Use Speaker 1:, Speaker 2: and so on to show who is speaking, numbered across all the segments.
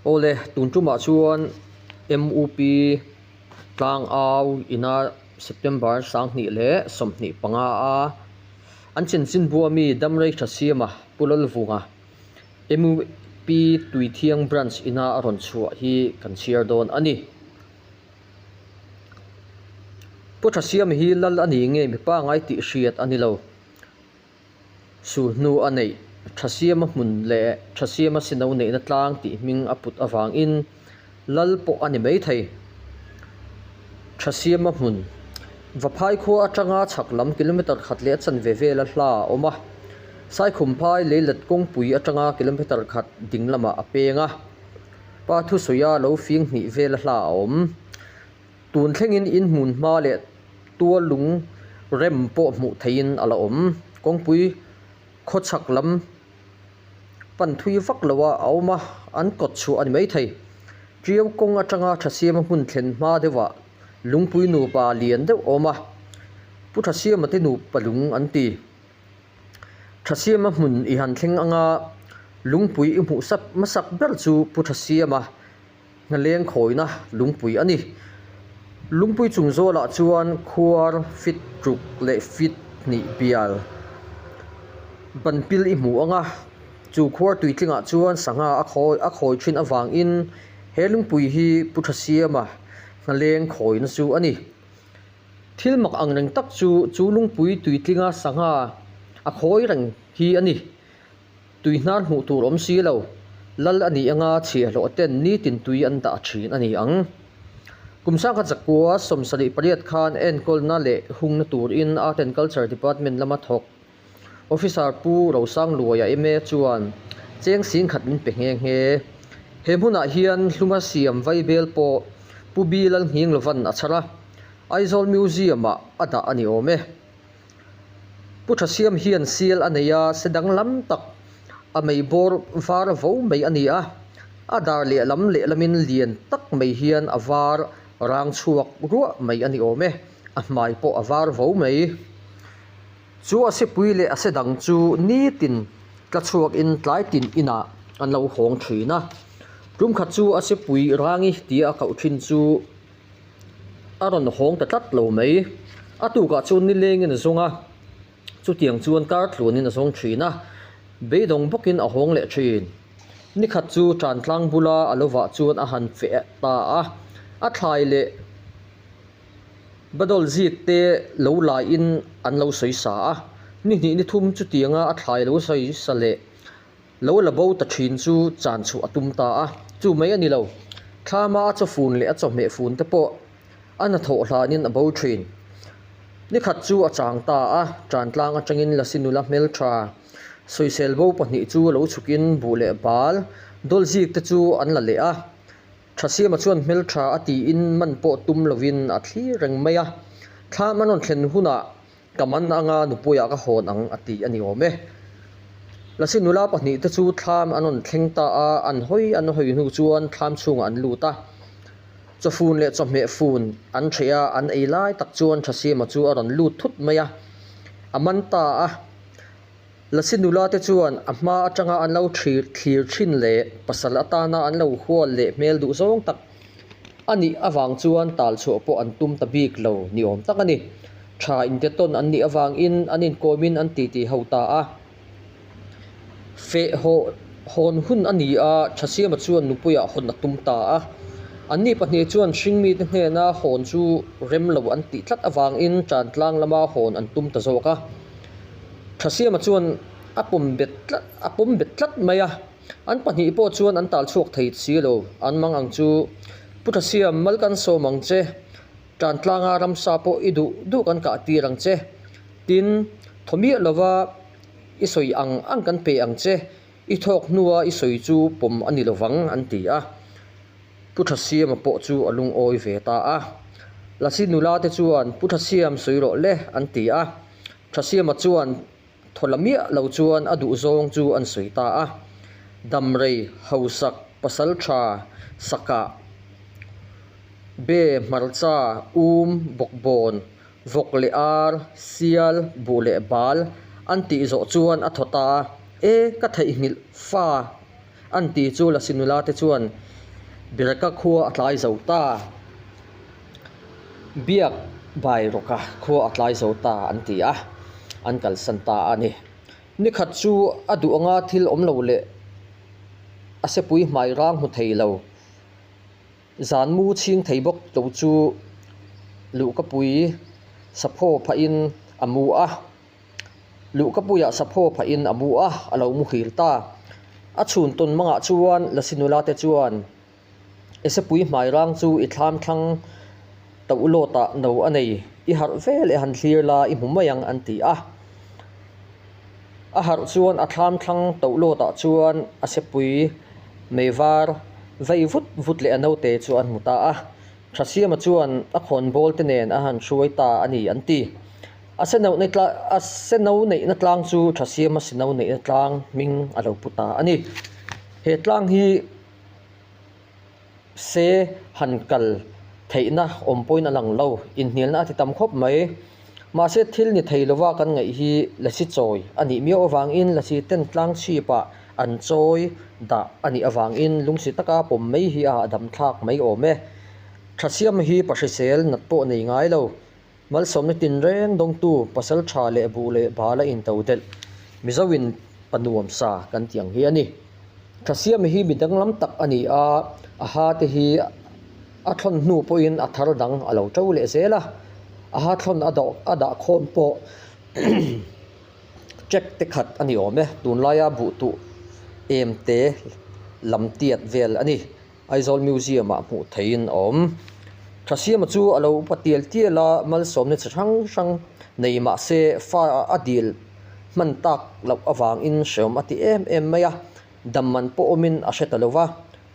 Speaker 1: Awle, tun tumah chuan MUP tlangau ina September 2025 a an chanchin bua mi Damrei Thasiama Pu Lalvunga MUP Tuithiang Branch ina a rawn chhuah hi kan chhiar dawn a ni. Pu Thasiama hi lal a ni nge mipa ngai tih hriat a ni lo. Sulhnu a neih, Thasiama hmun leh Thasiama sino neihna tlang tih hming a put avangin lal pawh a ni mai thei. Thasiama hmun, Vaphai khua atanga chhak lam kilometre khat leh a chanve vela hla a awm a, Saikhumphai leilet kawngpui atanga kilometre khat ding lamah a peng a, Pa thusawi a lo fing hnih vela hla a awm. Tun thlengin in hmun hma leh tual lung rem pawh hmuh theihin a la awm. Kawngpui khawchhak lam pan thui vak lo a a awm a, an kawt chhuah a ni maithei. Ṭiau kawng atanga Thasiama hmun thlen hma deuhah lungpui nupa lian deuh a awm a, Pu Thasiama te nupa lung an ti. Thasiama hmun i han thleng anga lungpui i hmuh sap hmasak ber chu Pu Thasiama Hnaleng khawina lungpui a ni. Lungpui chung zawlah chuan khuar fit ruk leh fit hnih bial ban pil i hmu ang a, chu khuar tuitlingah chuan sangha a khawi a khawi thin avangin he lungpui hi Pu Thasiama hnaleng khawina chu a ni. Thil mak ang reng tak chu chu lungpui tuitlinga sangha a khawi reng hi a ni. Tui hnar hmuh tur awm si lo, lal a nih anga chhiahhlawh ten nitin tui an dah thin a ni ang. Kum sangkhat zakua 78 khan enkawlna leh hungna turin Art and Culture Department lama thawk Officer Pu Rosangluaia ma chuan cheng singkhat min pe nghe nghe. He hmunah hian hluma siam vaibel pawh Pu B Lalnghinglovan'n a chhar a, Aizawl Museum-ah a dah a ni awm e. Pu Thasiam hian sial a nei a, se danglam tak a mei bawr var vo mai a ni a, a dar lehlam lehlamin lian tak mai hian a var rang chhuak ruah mai a ni awm e, a hmai pawh a var vo mai. Chu a sipui leh a se dang chu nitin tla chhuakin tlai tin inah an lo hawng thin a, tumkhat chu a sipui rangi tia a koh thin chu A rawn hawng ta tlat lo mai. A tukah chuan nilengin a zawng a, chutiang chuan kar tluanin a zawng thin a, beidawng bawkin a hawng leh thin. Nikhat chu tan tlang bula a lo vah chuan a han feh ta a, a thlai leh badawl zik te lo laiin an lo sawi sa a, ni hnih ni thum chutianga a thlai lo sawi sa leh Lo la bo ta thin chu chan chhuah a tum ta a, chu mai a ni lo. Thlama a chawfun leh a chawhmeh fun te pawh a hnathawh hlanin a bo thin. Nikhat chu a chang ta a, Tantlang atangin Lasi nula hmeltha sawisel bo pahnih chu lo chhukin buh leh bal dawlzik te chu an la leh a. Thasiama chuan hmeltha a tiin man pawh tum lovin a thlir reng mai a, thlam an rawn thlen hunah Ka man anga nupuiah ka hawn ang a ti a ni awm e. Lasi nula pahnih te chu thlam an rawn thleng ta a, an hawi an hawi hnu chuan thlam chhungah an lut a. Chawfun leh chawhmeh fun an ṭheh a, an ei lai tak chuan Thasiama chu a rawn lut thut mai a, a man ta a. Lasi nula te chuan a hma atanga an lo thlir thlir thin leh pasal atana an lo hual leh hmel duh zawng tak a nih avang chuan tal chhuah pawh an tum ta bik lo ni awm tak a ni. Tha inte tawn an nih avangin an inkawmin an titi ho ta a. Feh haw hawn hun a ni a, Thasiama chuan nupuiah hawn a tum ta a. Anni pahnih chuan hringmite hnena hawn chu rem lo an tih tlat avangin Tantlang lama hawn an tum ta zawk a. Thasiama chuan a pawm bet tlat a pawm bet tlat mai a, an pahnih pawh chuan an tal chhuak thei si lo, an mang ang chu Pu Thasiam mal kan sawm ang che, tan tlanga ramsa pawh i duh duh kan kah tir ang che, tin thaw miah lova i sawi ang ang kan pe ang che, i thawk hnua i sawi chu pawm a ni lovang an ti a. Pu Thasiama pawh chu a lungawi ve ta a, Lasi nula te chuan Pu Thasiam sawi rawh le an ti a. Thasiama chuan thaw la miah lo chuan a duh zawng chu an sawi ta a, Damrei, Hausak, Pasaltha, Sakah, Be, Hmarcha, Um, Bawkbawn, Vawk leh Ar, Sial, Buh leh Bal an tih zawh chuan a thaw ta a, E, ka theihnghilh fa. An ti chu Lasi nula te chuan Beraka khua a tlai zo ta, Biak Bairawka khua a tlai zo ta an ti a, an kalsan ta a ni. Nikhat chu a duh anga thil awm lo leh a sepui hmai rang hmu thei lo. Zan mu chhing thei bawk lo chu luhkapui saphaw phahin a mu a, luhkapuiah saphaw phahin a mu a, a lo muhil ta. A chhun tawn mangah chuan Lasi nula te chuan Esepui hmai rang chu i thlam thlang toh lawtah no a nei, i harh ve leh han thlir la i hmu mai ang an ti a. A harh chuan a thlam thlang toh lawtah chuan a sepui mei var vei vut vut leh a naute chu an hmu ta a. Thasiama chuan a khawnbawl te nen a han hruai ta a ni an ti. A se no a se no neihna tlang chu Thasiama se no neihna tlang hming a lo pu ta a ni. He tlang hi. Se han kal theihna awm pawhin a lang lo, inhnialna a ti tam khawp mai. Mahse thil ni thei lova kan ngaih hi lasi chawi a nih miau avangin lasi ten tlang chhipah an chawi dah a nih avangin lungsi taka pawm mai hi a hahdam thlak mai awm e. Thasiam hi pahrisel nat pawh nei ngai lo. Malsawmna tinreng dawngtu pasal tha leh buh leh bal a into delh Mizoin pa nuam sa kan tih ang hi a ni. Thasiama hi mi danglam tak a ni a, a ha te hi a thlawn hnu pawhin a thar dang a lo to leh zel a, a ha thlawn a dawh a dah khawm pawh check te khat a ni awm e, tunlaia buh tuh em te lam tiat vel a ni. Aizawl Museum ah hmuh theihin a awm. Thasiama chu a lo upa tial tial a, malsawmna chi hrang hrang nei mah se fa a dil hman tak loh avangin hreawm a ti em em mai a, dam man pawh awmin a hre ta lo va.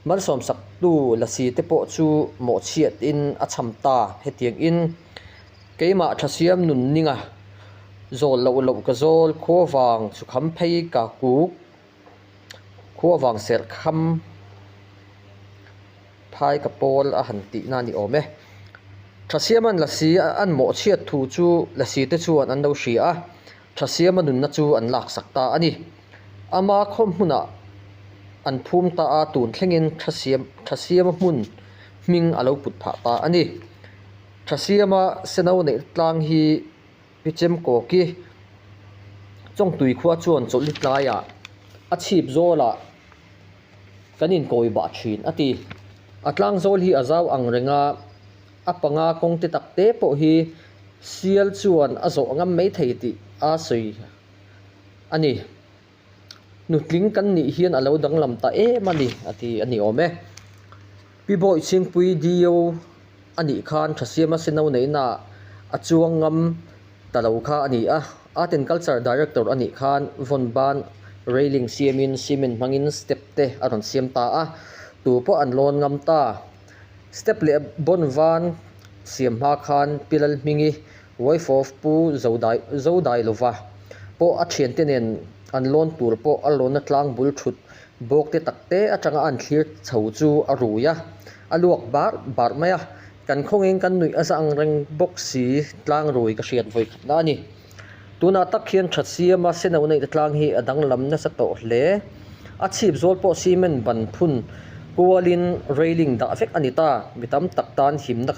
Speaker 1: Malsawm saktu Lasi te pawh chu mawhchhiatin a cham ta hetiang in keimah Thasiam nun ninga zawl loh loh ka zawl khua vang chhukham phei ka kuk Khua vang serh kham phai ka pawl a han tih na a ni awm e. Thasiama'n lasi an mawhchhiat thu chu lasi te chuan an lo hria a, Thasiama nunna chu an laksak ta a ni. Ama khaw hmunah an phum ta a, tun thlengin Thasiam Thasiama hmun hming a lo put phah ta a ni. Thasiama seno neih tlang hi. Pi Chemkawki Chawngtui khua chuan chawlhni tlaiah a chhip zawlah kan inkawi bah thin a ti. A tlang zawl hi a zau ang reng a, a panga kawng te tak te pawh hi sial chuan a zawh ngam mai thei tih a sawi a ni. Nutling kan nih hian a lo danglam ta em a ni a ti a ni awm e. Pi Bawi Chhingpui Dio a nih khan Thasiama Seno neihna a chuang ngam ta lo kha a ni a. Art and Culture Director a nih khan vawn ban railing siamin cement hmangin step te a rawn siam ta a, tu pawh an lawn ngam ta. Step leh bawn van siam hma khan Pi Lalhmingi Wife of Pu Zodai Zodailova pawh a thiante nen an lawn tur pawh a lawnna tlang bul thut bawk te tak te atanga an thlir chho chu a rui a, a luak bar bar mai a, kan khawngin kan nuih a za ang reng bawk si tlang rui ka hriat vawi khatna a ni. Tunah tak hian that siama seno neihna tlang hi a danglam nasa tawh hle. A chhip zawl pawh cement ban phun kualin railing dah vek a ni ta, mi tam tak tan himna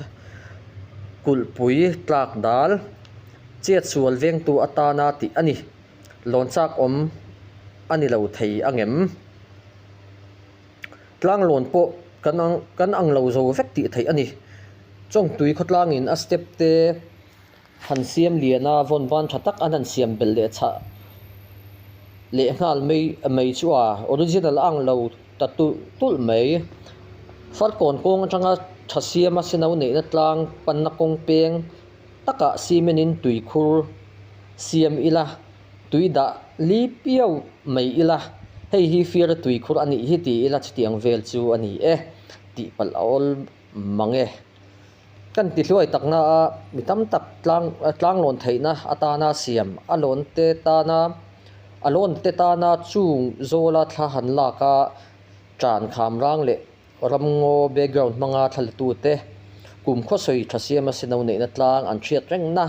Speaker 1: Kulhpui tlak dal chet sual vengtu atana tih a ni. Lawn chak awm a ni lo thei ang em? Tlanglawn pawh kan ang kan ang lo zo vek tih theih a ni. Chawngtui khawtlangin a step te han siam lian a, vawn van tha tak an han siam belh leh chhah leh nghal mai mai chu a original a ang lo ta tulh tulh mai. Farkawn kawng atanga tha siama seno neihna tlang panna kawng peng takah cement in tui khur siam ila, tui dah li piau mai ila, hei hi fiara tui khur a nih hi ti ila chutiang vel chu a ni e tih palh a awl mang e. Kan ti hluai takna a mi tam tak tlang tlanglawn theihna atana siam a lawn te tana a lawn te tana chung zawla thla han lak a tan kham rang leh ramngaw background hmanga thla la tute kum khawsawi tha siama seno neihna tlang an hriat rengna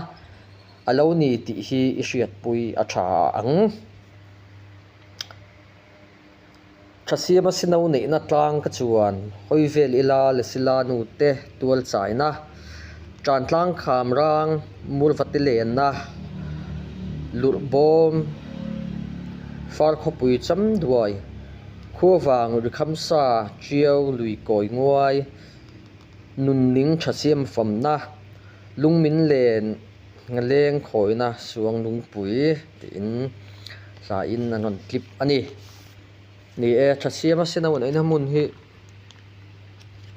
Speaker 1: a lo ni tih hi i hriatpui a tha ang. Thasiama sino neihna tlang ka chuan hawi vel ila Lesila nute tual chaina, tan tlang kham rang murvate lenna, lurh bawm, far khawpui cham duai, khuavang rikhamsa tiau lui kawi nguai, nunning thasiam famna, lungmin len ngaleng khawina suang lungpui tiin hlain an rawn tlip a ni. Ni e, tha siam a sin a unaina hmun hi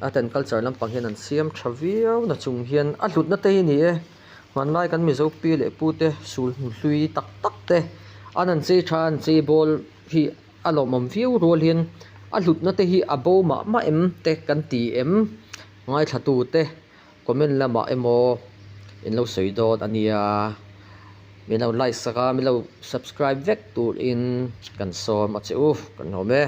Speaker 1: art and culture lampang hian an siam tha viau na chung hian a hlutna te hi ni e, hmanlai kan Mizo pi leh pu te sul hlui tak tak te an an chei tha an chei bawl hi a lawmawm viau rual hian a hlutna te hi a bo mah mah em te kan ti em ngaithla tu te. Comment lamah emaw in lo sawi dawn a nia, min lo like sak a, min lo subscribe vek turin kan sawm a che u, kan hlawm e.